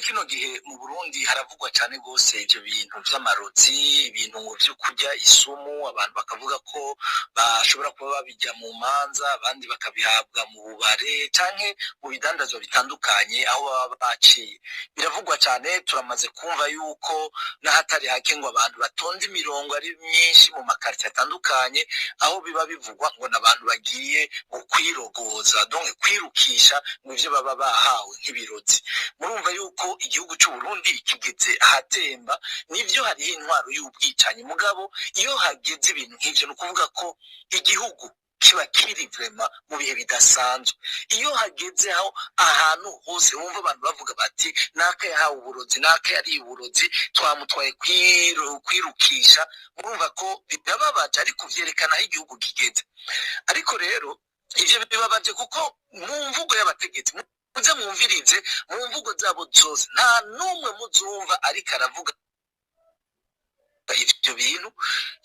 Kino gihe mu Burundi haravugwa cyane rwose ibyo bintu vy'amarozi, ibintu vyo kurya isumu. Abantu bakavuga ko bashobora kuba babijya mu manza, abandi bakabihabwa mu bubare canke mu bidandazwa bitandukanye aho baba baciye. Biravugwa cyane, turamaze kumva yuko n'ahatari hake ngo abantu batonda imirongo ari myinshi mu makaritiye atandukanye, aho biba bivugwa ngo n'abantu bagiye ngo kwirogoza, donc kwirukisha ngo ivyo baba bahawe nk'ibirozi. Murumva yuko igihugu cy'u Burundi kigeze ahatemba. Nivyo, hariho intwaro y'ubwicanyi, mugabo iyo hageze ibintu nk'ivyo, ni ukuvuga ko igihugu kiba kiri vraiment mu bihe bidasanzwe. Iyo hageze aho ahantu hose wumva abantu bavuga bati: "Naka yahawe uburozi, naka yariye uburozi, twamutwaye kwirukisha", murumva ko birababaje, ariko vyerekana aho igihugu kigeze. Ariko rero ivyo bibabaje kuko mu mvugo y'abategetsi, muze mwumvirize mu mvugo zabo zose, nta n'umwe muzumva ariko aravuga ivyo bintu,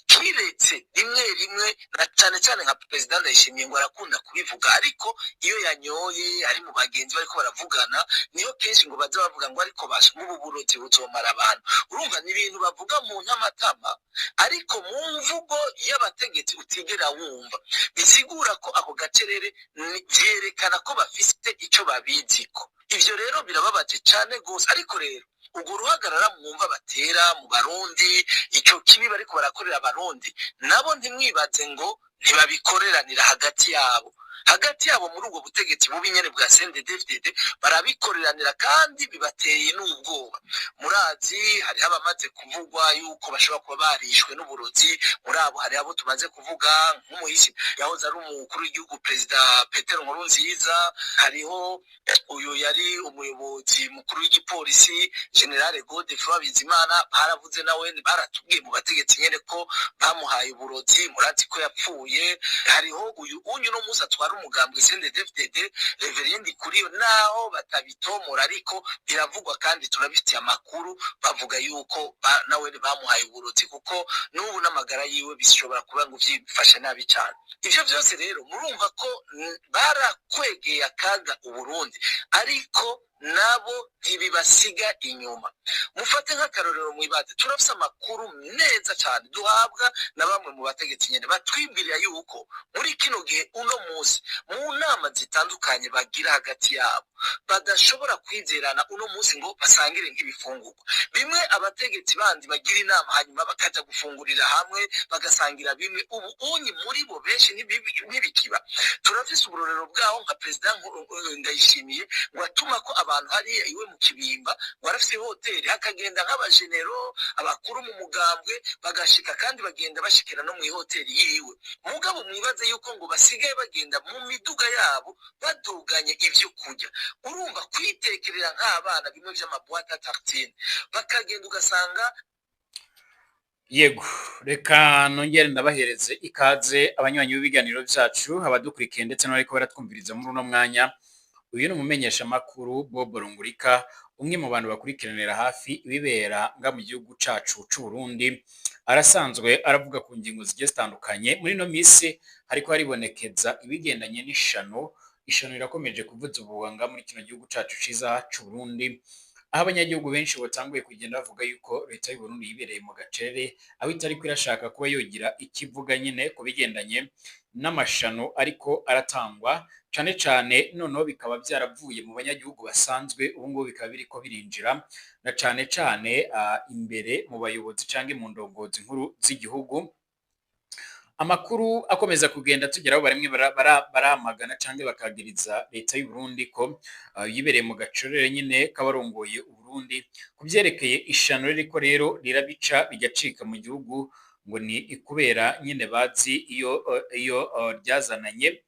kiretse rimwe rimwe, na cane cane nka Perezida Ndayishimiye ngo arakunda kubivuga, ariko iyo yanyoye ari mu bagenzi bariko baravugana, niho kenshi ngo baza bavuga ngo: "Ariko basha, nk'ubu burozi buzomara abantu." Urumva ni ibintu bavuga mu ntamatama, ariko mu mvugo y'abategetsi utigera wumva. Bisigura ko ako gacerere vyerekana ko bafise ico babiziko. Ivyo rero birababaje cane gose. Ariko rero urwo ruhagarara mwumva batera mu Barundi, ico kibi bariko barakorera Abarundi, nabo ntimwibaze ngo ntibabikoreranira hagati yabo. Hagati yabo muri ubwo butegetsi bubi nyene bwa CNDD-FDD barabikoreranira, kandi bibateye n'ubwoba. Murazi hariho abamaze kuvugwa yuko bashobora kuba barishwe n'uburozi. Muri abo hariho abo tumaze kuvuga, nk'umuhisi yahoze ari umukuru w'igihugu, Perezida Petero Nkurunziza. Hariho uyu yari umuyobozi mukuru w'igipolisi, Général Godefroid Bizimana. Baravuze nawe, baratubwiye mu bategetsi nyene ko bamuhaye uburozi, murazi ko yapfuye. Hariho uyu unyu no munsi atwara umugambwe CNDD-FDD, Révérien Ndikuriyo, naho batabitomora ariko biravugwa kandi turabifitiye amakuru, bavuga yuko nawe bamuhaye uburozi, kuko n'ubu n'amagara yiwe bishobora kuba ngo vyifashe nabi cyane. Ivyo vyose rero murumva ko barakwegeye akaga Uburundi, ariko nabo ntibibasiga inyuma. Mufate nk'akarorero, mwibaze, turafise amakuru neza cyane duhabwa na bamwe mu bategetsi nyene, batwibwirira yuko muri kino gihe, uno munsi, mu nama zitandukanye bagira hagati yabo, badashobora kwizerana uno munsi ngo basangire nk'ibifungurwa bimwe. Abategetsi bandi bagira inama, hanyuma bakaja gufungurira hamwe, bagasangira bimwe. Ubu unyi muri bo benshi ntibikiba. Turafise uburorero bwaho nka Perezida Ndayishimiye ngo atuma ko abantu hariya iwe mu Kibimba, ngo arafise hoteli, hakagenda nk'abajenero abakuru mu mugambwe, bagashika kandi bagenda bashikira no mu ihoteli yiwe. Mugabo mwibaze yuko ngo basigaye bagenda mu miduga yabo baduganye ivyo kurya. Urumva kwitekerera nk'abana, bimwe vy'ama boîtes à tartines, bakagenda ugasanga Yego, reka nongere ndabahereze ikaze abanywanyi b'ibiganiro vyacu, abadukurikiye ndetse n'abariko baratwumviriza muri uno mwanya. Uyu ni umumenyeshamakuru Bob Rungurika, umwe mu bantu bakurikiranira hafi ibibera nga mu gihugu cacu c'Uburundi. Arasanzwe aravuga ku ngingo zigiye zitandukanye. Muri ino misi hariko haribonekeza ibigendanye n'ishano. Ishano rirakomeje kuvuza ubuhanga muri kino gihugu cacu ciza c'Uburundi, aho abanyagihugu benshi batanguye kugenda bavuga yuko leta y'Uburundi yibereye mu gacerere, aho itariko irashaka kuba yogira ikivuga nyene ku bigendanye n'amashano ariko aratangwa cane cane. Noneho bikaba vyaravuye mu banyagihugu basanzwe, ubu ngubu bikaba biriko birinjira na cane cane imbere mu bayobozi canke mu ndongozi nkuru z'igihugu. Amakuru akomeza kugenda tugeraho, barimwe baramagana canke bakagiriza leta y'u Burundi ko yibereye mu gacerere nyene k'abarongoye Uburundi ku vyerekeye ishano ririko rero rirabica bigacika mu gihugu, ngo ni kubera nyene bazi iyo ryazananye.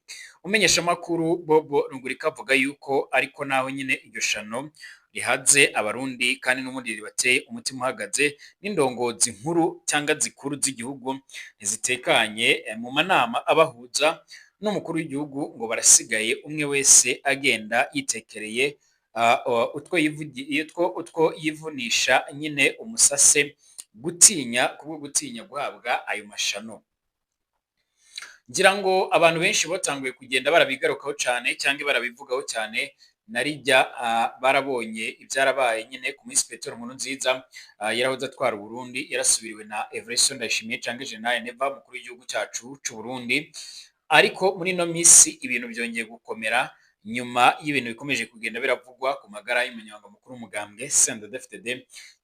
Umenyeshamakuru Bobo Rugurika avuga yuko ariko naho nyene iryo shano rihaze Abarundi kandi n'ubundi ribateye umutima uhagaze, n'indongozi nkuru cyangwa zikuru z'igihugu ntizitekanye mu manama abahuza n'umukuru w'igihugu, ngo barasigaye umwe wese agenda yitekereye utwo yivunisha nyine umusase, gutinya kubwo gutinya guhabwa ayo mashano. Ngira ngo abantu benshi batanguye kugenda barabigarukaho cyane cyangwa barabivugaho cyane. Narijya barabonye ibyarabaye nyine ku minsi Petero Nkurunziza yarahoze atwara Burundi, yarasubiriwe na Evariste Ndayishimiye canke General Neva, mukuru w'igihugu cyacu c'u Burundi. Ariko muri ino minsi ibintu byongeye gukomera nyuma y'ibintu bikomeje kugenda biravugwa ku magara y'umunyamabanga mukuru w'umugambwe CNDD-FDD,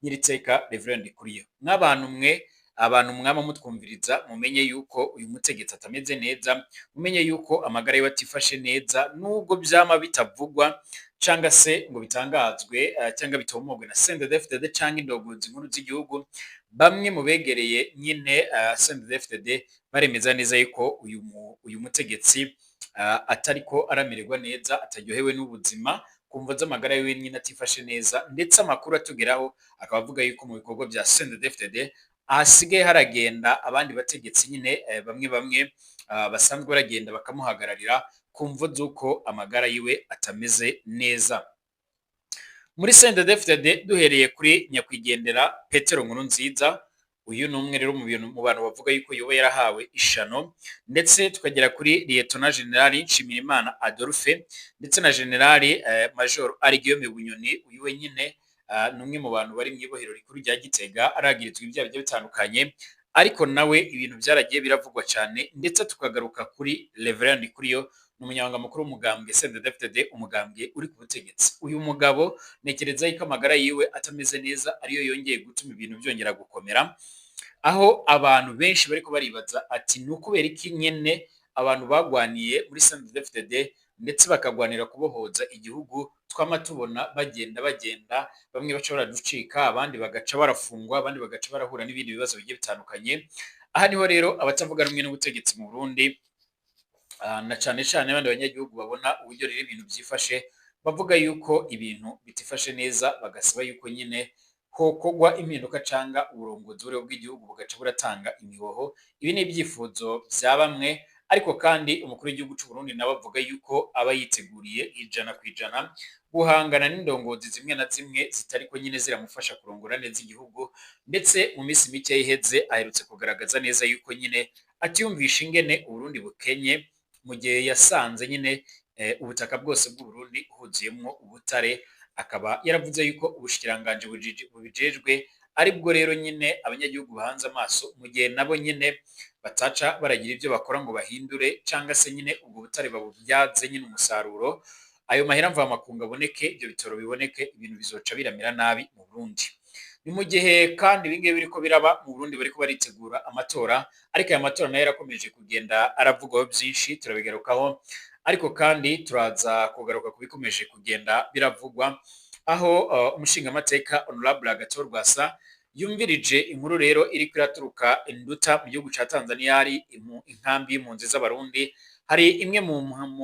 Nyiriteka Reverend Ndikuriyo. Nk'abantu mwe, abantu mwaba mutwumviriza, mumenye yuko uyu mutegetsi atameze neza, mumenye yuko amagara yiwe atifashe neza, nubwo vyama bitavugwa canga se ngo bitangazwe cyangwa bitomogwe na CNDD-FDD canke indongozi nkuru z'igihugu. Bamwe mu begereye nyine CNDD-FDD baremeza neza yuko uyu mutegetsi atariko aramererwa neza, ataryohewe n'ubuzima ku mvo z'amagara yiwe nyine atifashe neza. Ndetse amakuru atugeraho akaba avuga yuko mu bikorwa bya CNDD-FDD ahasigaye haragenda abandi bategetsi nyine bamwe bamwe basanzwe baragenda bakamuhagararira ku mvo z'uko amagara yiwe atameze neza. Muri CNDD-FDD, duhereye kuri nyakwigendera Petero Nkurunziza, uyu ni umwe rero mu bintu mu bantu bavuga yuko yoba yarahawe ishano, ndetse tukagera kuri Lieutenant General Nshimirimana Adolphe ndetse na General Major Guillaume Bunyoni. Uyu we nyine ni umwe mu bantu bari mu ibohero rikuru rya Gitega, aragirizwa ibyaha bigiye bitandukanye, ariko nawe ibintu byaragiye biravugwa cyane. Ndetse tukagaruka kuri Reverend Ndikuriyo, ni umunyamabanga mukuru w'umugambwe CNDD-FDD, umugambwe uri ku butegetsi. Uyu mugabo ntekereza yuko amagara yiwe atameze neza, ariyo yongeye gutuma ibintu byongera gukomera, aho abantu benshi bariko baribaza ati: "Ni ukubera iki nyene abantu bagwaniye muri CNDD-FDD ndetse bakagwanira kubohoza igihugu twama tubona bagenda bagenda, bamwe baca baraducika, abandi bagaca barafungwa, abandi bagaca barahura n'ibindi bibazo bigiye bitandukanye?" Aha niho rero abatavuga rumwe n'ubutegetsi mu Burundi na cane cane abandi banyagihugu babona uburyo rero ibintu vyifashe, bavuga yuko ibintu bitifashe neza, bagasaba yuko nyine hokogwa impinduka canga uburongozi buriho bw'igihugu bugaca buratanga imihoho. Ibi ni ibyifuzo vya bamwe, ariko kandi umukuru w'igihugu c'u Burundi nawe avuga yuko aba yiteguriye 100% guhangana n'indongozi zimwe na zimwe zitariko nyine ziramufasha kurongora neza igihugu. Ndetse mu minsi mike iheze aherutse kugaragaza neza yuko nyine atiyumvisha ingene Uburundi bukenye mu gihe yasanze nyine ubutaka bwose bw'Uburundi huzuyemwo ubutare. Akaba yaravuze yuko ubushikiranganji bubijejwe aribwo rero nyine abanyagihugu bahanze amaso, mu gihe nabo nyine bataca baragira ibyo bakora ngo bahindure cyangwa se nyine ubwo butare babubyaze nyine umusaruro, ayo mahera mvamakungu aboneke, ibyo bitoro biboneke, ibintu bizoca biramera nabi mu Burundi. Ni mu gihe kandi ibingibi biriko biraba mu Burundi, bariko baritegura amatora, ariko aya matora nayo yarakomeje kugenda aravugwaho byinshi, turabigarukaho. Ariko kandi turaza kugaruka ku bikomeje kugenda biravugwa, aho umushingamateka Honorable Agathon Rwasa yumvirije inkuru rero iriko iraturuka Nduta mu gihugu ca Tanzania. Hari inkambi y'impunzi z'Abarundi, hari imwe mu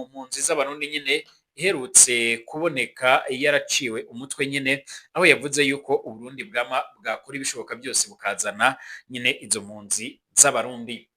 mpunzi z'Abarundi nyine iherutse kuboneka yaraciwe umutwe nyine, aho yavuze yuko Uburundi bwama bwakora ibishoboka byose bukazana nyine izo mpunzi z'Abarundi.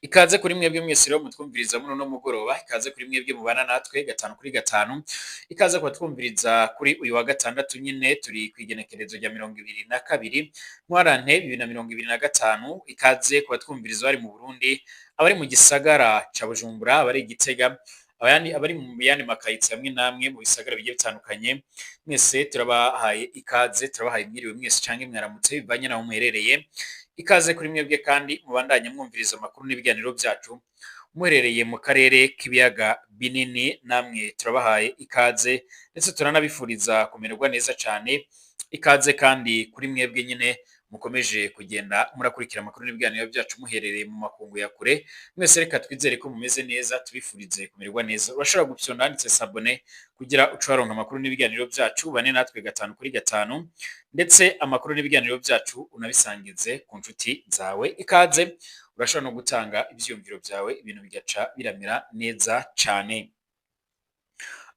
Ikaze kuri mwebwe mwese rero mutwumviriza muri uno mugoroba, ikaze kuri mwebwe mubana natwe gatanu kuri gatanu, ikaze kubatwumviriza kuri uyu wa gatandatu nyine turi ku igenekerezo rya 22 Ntwarante 2025. Ikaze kubatwumviriza bari mu Burundi, abari mu gisagara ca Bujumbura, abari i Gitega, abari mu yandi makaritsiye amwe n'amwe mu bisagara bigiye bitandukanye, mwese turabahaye ikaze, turabahaye mwiriwe mwese canke mwaramutse bivanye naho muherereye. Ikaze kuri mwebwe kandi mubandanye mwumviriza amakuru n'ibiganiro byacu muherereye mu karere k'ibiyaga binini, namwe turabahaye ikaze ndetse turanabifuriza kumererwa neza cyane. Ikaze kandi kuri mwebwe nyine mukomeje kugenda murakurikira amakuru n'ibiganiro byacu muherereye mu makungu ya kure, mwese reka twizere ko mumeze neza, tubifurize kumererwa neza. Urashobora gupyonda handitse s'abonner kugira uce waronka amakuru n'ibiganiro byacu, bane natwe gatanu kuri gatanu, ndetse amakuru n'ibiganiro byacu unabisangize ku nshuti zawe. Ikaze, urashobora no gutanga ivyiyumviro byawe, ibintu bigaca biramera neza cane.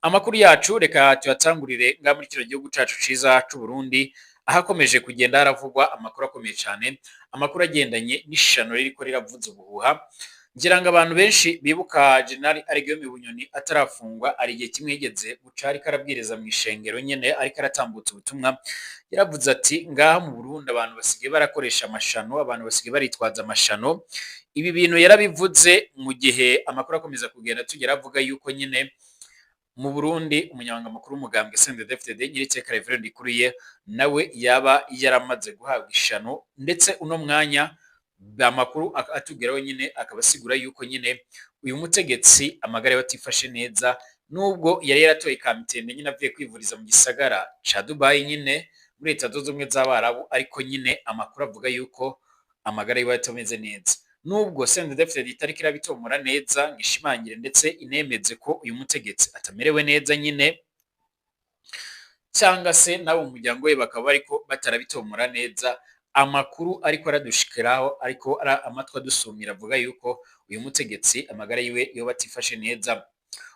Amakuru yacu reka tuyatangurire ngaha muri kino gihugu cacu ciza c'u Burundi, ahakomeje kugenda haravugwa amakuru akomeye cyane, amakuru agendanye n'ishano ririko riravuza ubuhuha. Ngira ngo abantu benshi bibuka General Guillaume Bunyoni atarafungwa, ari igihe kimwe yigeze guca ariko arabwiriza mu ishengero nyene, ariko aratambutsa ubutumwa, yaravuze ati: "Ngaha mu Burundi abantu basigaye barakoresha amashano, abantu basigaye baritwaza amashano." Ibi bintu yarabivuze mu gihe amakuru akomeza kugenda tugera avuga yuko nyine Mu Burundi, umunyamabanga mukuru w'umugambwe CNDD-FDD, Nyiriteka Reverend Ndikuriye, nawe yaba yaramaze guhabwa ishano, ndetse uno mwanya amakuru atugeraho nyine akaba asigura yuko nyine uyu mutegetsi amagara ye atifashe neza, nubwo yari yaratoye Kamitende nyine avuye kwivuriza mu gisagara ca Dubai nyine muri Leta Zunze Ubumwe z'Abarabu, ariko nyine amakuru avuga yuko amagara yiwe atameze neza. Nubwo CNDD-FDD itariko irabitomora neza ngo ishimangire ndetse inemeze ko uyu mutegetsi atamerewe neza nyine, cyangwa se nabo mu muryango we bakaba bariko batarabitomora neza, amakuru ariko aradushikiraho, ariko amatwi adusumira, avuga yuko uyu mutegetsi amagara yiwe yoba atifashe neza.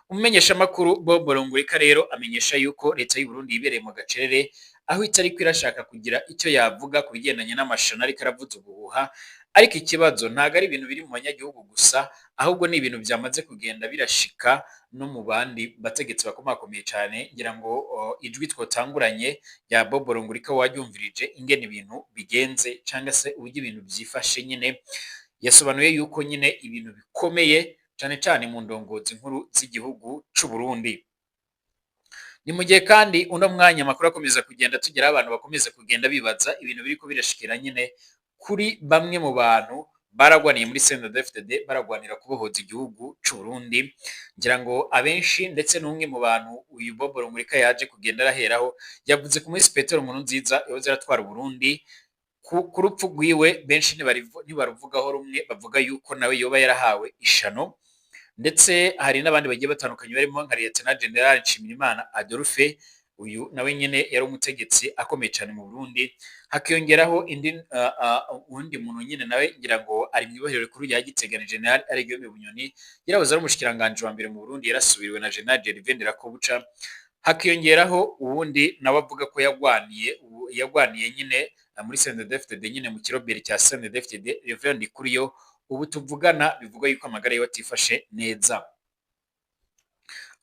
Umumenyeshamakuru Bob Rugurika rero amenyesha yuko leta y'u Burundi yibereye mu gacerere, aho itariko irashaka kugira icyo yavuga ku bigendanye n'amashano ariko aravuza ubuhuha. Ariko ikibazo ntabwo ari ibintu biri mu banyagihugu gusa, ahubwo ni ibintu byamaze kugenda birashika no mu bandi bategetsi bakomakomeye cyane. Ngira ngo ijwi twotanguranye rya Bob Rugurika waryumvirije ingene ibintu bigenze cyangwa se uburyo ibintu byifashe nyine. Yasobanuye yuko nyine ibintu bikomeye cyane cyane mu ndongozi nkuru z'igihugu c'u Burundi. Ni mu gihe kandi uno mwanya amakuru akomeza kugenda tugeraho, abantu bakomeza kugenda bibaza ibintu biriko birashikira nyine kuri bamwe mu bantu baragwaniye muri CNDD-FDD, baragwanira kubohoza igihugu c'u Burundi. Ngira ngo abenshi, ndetse n'umwe mu bantu uyu Bob Rugurika yaje kugenda araheraho, yavuze ku munsi Petero Nkurunziza yahoze aratwara Uburundi. Ku rupfu rwiwe benshi ntibaruvugaho rumwe, bavuga yuko nawe yoba yarahawe ishano. Ndetse hari n'abandi bagiye batandukanye barimo nka Lieutenant General Nshimirimana Adolphe, uyu nawe nyene yari umutegetsi akomeye cyane mu Burundi. Hakiyongeraho indi uwundi muntu nyine nawe ngira ngo ari mu ibohero rikuru rya Gitega, ni General Alain Bunyoni, yarahoze ari umushikiranganji wa mbere mu Burundi, yarasubiriwe na General Gervais Ndirakobuca. Hakiyongeraho uwundi nawe avuga ko yagwaniye nyine muri CNDD-FDD nyine mu kiroberi cya CNDD-FDD, Reverend Ndikuriyo, ubu tuvugana bivugwa yuko amagara yiwe atifashe neza.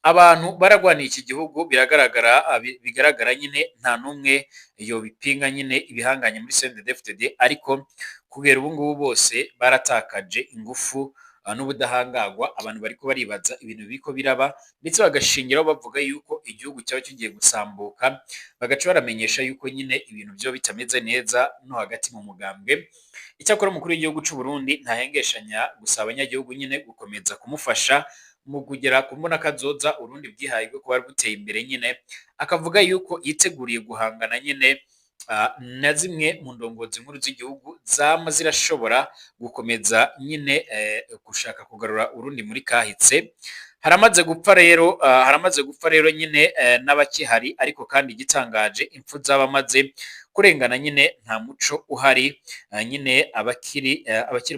Abantu baragwaniye iki gihugu biragaragara, bigaragara nyine, nta n'umwe yobipinga nyine ibihanganye muri CNDD-FDD, ariko kubera ubu ngubu bose baratakaje ingufu n'ubudahangarwa. Abantu bariko baribaza ibintu biriko biraba, ndetse bagashingiraho bavuga yuko igihugu cyaba kigiye gusambuka, bagaca baramenyesha yuko nyine ibintu byo bitameze neza no hagati mu mugambwe. Icyakora umukuru w'igihugu c'u Burundi ntahengeshanya gusaba abanyagihugu nyine gukomeza kumufasha mu kugera ku mbonakazoza Uburundi bwihaye bwo kuba buteye imbere nyine, akavuga yuko yiteguriye guhangana nyine na zimwe mu ndongozi nkuru z'igihugu zama zirashobora gukomeza nyine gushaka kugarura Urundi muri kahitse. Haramaze gupfa rero nyine n'abakihari, ariko kandi igitangaje, impfu z'abamaze kurengana nyine nta muco uhari. Nyine abakiri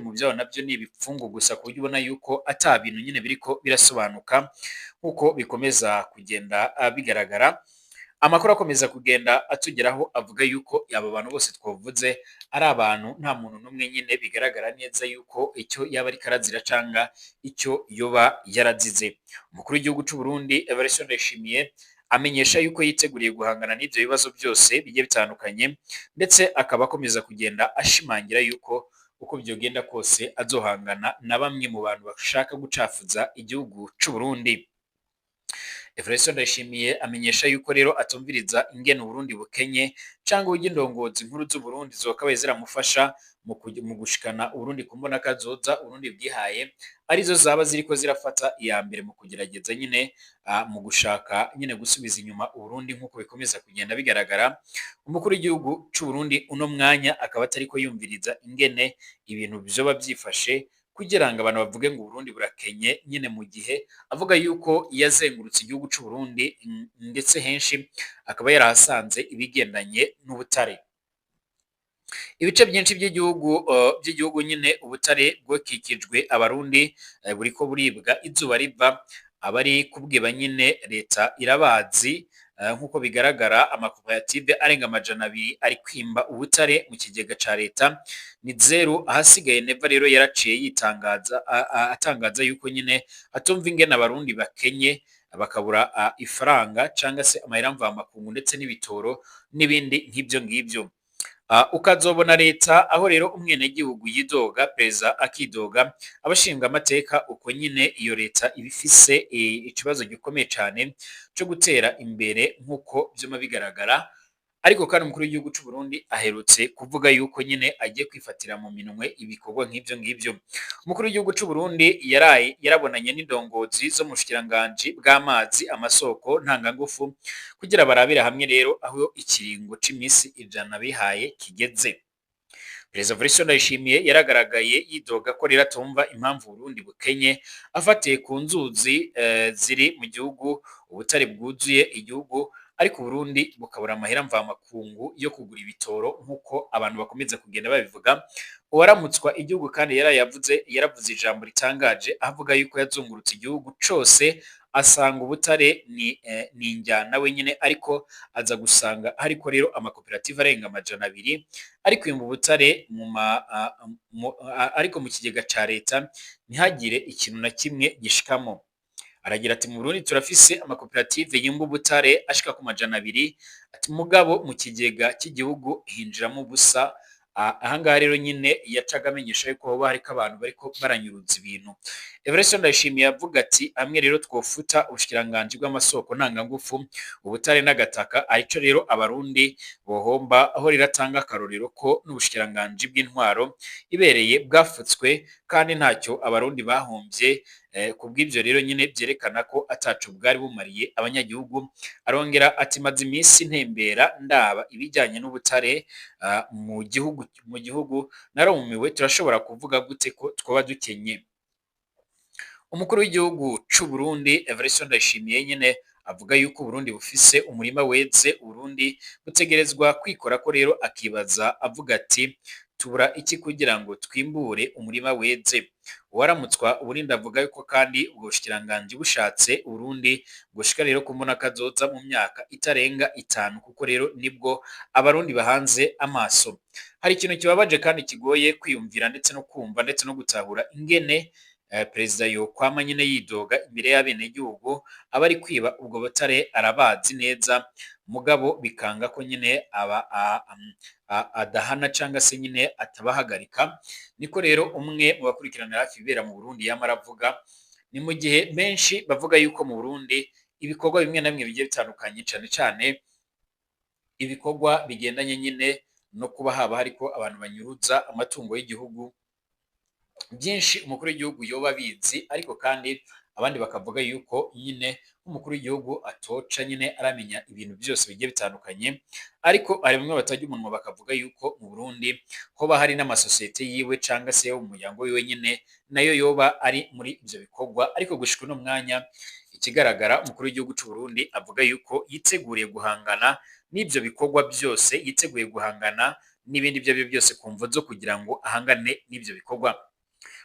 mu byabo nabyo ni ibipfungu gusa, ku buryo ubona yuko ata bintu nyine biriko birasobanuka nk'uko bikomeza kugenda bigaragara. Amakuru akomeza kugenda atugeraho avuga yuko aba bantu bose twavuze ari abantu nta muntu n'umwe nyine bigaragara neza yuko icyo yaba ariko arazira canga icyo yoba yarazize. Umukuru w'igihugu c'u Burundi Evariste Ndayishimiye amenyesha yuko yiteguriye guhangana n'ibyo bibazo byose bigiye bitandukanye, ndetse akaba akomeza kugenda ashimangira yuko uko byogenda kose azohangana na bamwe mu bantu bashaka gucafuza igihugu c'u Burundi. Evariste Ndayishimiye amenyesha yuko rero atumviriza ingene Uburundi bukenye cangwa uburyo indongozi nkuru z'u Burundi zokabaye ziramufasha mu gushikana Uburundi ku mbonakazoza Uburundi bwihaye, arizo zaba ziriko zirafata iya mbere mu kugerageza nyine mu gushaka nyine gusubiza inyuma Uburundi nk'uko bikomeza kugenda bigaragara. Umukuru w'igihugu c'u Burundi uno mwanya akaba atariko yumviriza ingene ibintu vyoba vyifashe kugira ngo abantu bavuge ngo Uburundi burakenye nyine, mu gihe avuga yuko yazengurutse igihugu c'u Burundi ndetse henshi akaba yarahasanze ibigendanye n'ubutare. Ibice byinshi by'igihugu nyine ubutare bwokikijwe abarundi buriko buribwa izuba riva. Abari kubwiba nyine leta irabazi, nk'uko bigaragara amakoperative arenga 200 ari kwimba ubutare mu kigega ca leta ni zeru. Ahasigaye Neva rero yaraciye yitangaza atangaza yuko nyine atumva ingene abarundi bakenye bakabura ifaranga canga se amahera mvamakungu ndetse n'ibitoro n'ibindi nk'ibyo ngibyo. Ukazobona leta aho rero umwenegihugu yidoga, perezida akidoga, abashinga amateka uko nyine, iyo leta iba ifise ikibazo gikomeye cane co gutera imbere nk'uko vyuma bigaragara. Ariko kandi umukuru w'igihugu c'u Burundi aherutse kuvuga yuko nyine agiye kwifatira mu minwe ibikorwa nk'ivyo ngivyo. Umukuru w'igihugu c'u Burundi yaraye yarabonanye n'indongozi zo mu bushikiranganji bw'amazi, amasoko ntangangufu, kugira barabire hamwe rero aho ikiringo c'imisi 100 bihaye kigeze. Perezida Evariste Ndayishimiye yaragaragaye yidoga ko rero atumva impamvu Burundi bukenye, afatiye ku nzuzi ziri mu gihugu, ubutare bwuzuye igihugu, ariko Burundi bukabura amahera mvamakungu yo kugura ibitoro nk'uko abantu bakomeza kugenda babivuga. Uwaramutswa igihugu kandi yarayavuze, yaravuze ijambo ritangaje, avuga yuko yazungurutse igihugu cose asanga ubutare ni injyana wenyine, ariko aza gusanga hariko rero amakoperative arenga 200 ariko mu butare ariko mu kigega ca leta ntihagire ikintu na kimwe gishikamo. Aragira ati mu Burundi turafise amakoperative yimba ubutare ashika ku 200, ati mugabo mu kigega cy'igihugu hinjiramo ubusa. Ahangaha rero nyine yacaga amenyesha yuko hoba hariko abantu bariko baranyuruza ibintu. Evariste Ndayishimiye avuga ati hamwe rero twofuta ubushikiranganji bw'amasoko ntangangufu, ubutare n'agataka, arico rero abarundi bohomba. Aho rero atanga akarorero ko n'ubushikiranganji bw'intwaro ibereye bwafutswe kandi ntacyo abarundi bahomvye. Kubw'ivyo rero nyine vyerekana ko ataco bwari bumariye abanyagihugu. Arongera ati maze iminsi ntembera ndaba ibijyanye n'ubutare mu gihugu narumiwe, turashobora kuvuga gute ko twoba dukenye? Umukuru w'igihugu c'u Burundi Evariste Ndayishimiye nyine avuga yuko Burundi bufise umurima weze, Uburundi butegerezwa kwikora ko rero akibaza avuga ati tubura iki kugira ngo twimbure umurima weze? Uwaramutswa Uburundi avuga yuko kandi ubwo bushikiranganji bushatse Uburundi bwoshika rero kubona kazoza mu myaka itarenga 5, kuko rero nibwo abarundi bahanze amaso. Hari ikintu kibabaje kandi kigoye kwiyumvira ndetse no kumva ndetse no gutahura ingene perezida yokwama nyine yidoga imbere y'abenegihugu abari kwiba ubwo butare arabazi neza, mugabo bikanga ko nyine aba adahana canga se nyine atabahagarika. Niko rero umwe mu bakurikiranira hafi ibibera mu Burundi yama aravuga. Ni mu gihe benshi bavuga yuko mu Burundi ibikorwa bimwe na bimwe bigiye bitandukanye, cane cane ibikorwa bigendanye nyine no kuba haba hariko abantu banyuruza amatungo y'igihugu, byinshi umukuru w'igihugu yoba abizi, ariko kandi abandi bakavuga yuko nyine nk'umukuru w'igihugu atoca nyine aramenya ibintu byose bigiye bitandukanye. Ariko hari bamwe batarya umunwa bakavuga yuko mu Burundi hoba hari n'amasosiyete yiwe canga se yo mu muryango wiwe nyine nayo yoba ari muri ivyo bikorwa. Ariko gushika uno mwanya ikigaragara, umukuru w'igihugu c'u Burundi avuga yuko yiteguriye guhangana n'ivyo bikorwa byose, yiteguye guhangana n'ibindi ibyo aribyo byose ku mvo zo kugira ngo ahangane n'ivyo bikorwa.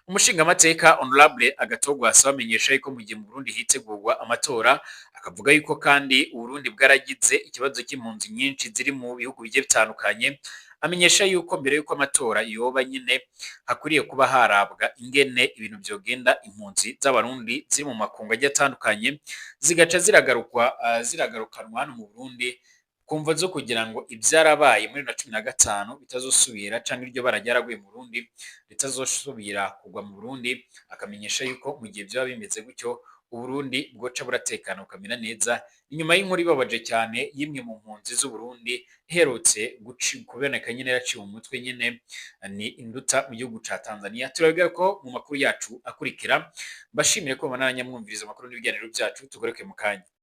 Umushingamateka Honorable Agathon Rwasa bamenyesha yuko mu gihe mu Burundi hitegurwa amatora, akavuga yuko kandi Uburundi bwaragize ikibazo cy'impunzi nyinshi ziri mu bihugu bigiye bitandukanye, amenyesha yuko mbere yuko amatora yoba nyine hakwiriye kuba harabwa ingene ibintu vyogenda, impunzi z'abarundi ziri mu makungu agiye atandukanye zigaca ziragarukanwa hano mu Burundi ku mvo zo kugira ngo ivyarabaye muri 2015 bitazosubira, canke iryo bara ryaraguye mu Burundi ritazosubira kugwa mu Burundi. Akamenyesha yuko mu gihe vyoba bimeze gutyo Uburundi bwoca buratekana bukamera neza, inyuma y'inkuru ibabaje cyane y'imwe mu mpunzi z'Uburundi iherutse kuboneka nyine yaciwe umutwe nyine ni Induta mu gihugu ca Tanzania. Turabwira ko mu makuru yacu akurikira. Mbashimire ko mubandanya mwumviriza amakuru n'ibiganiro byacu. Tugaruke mu kanya.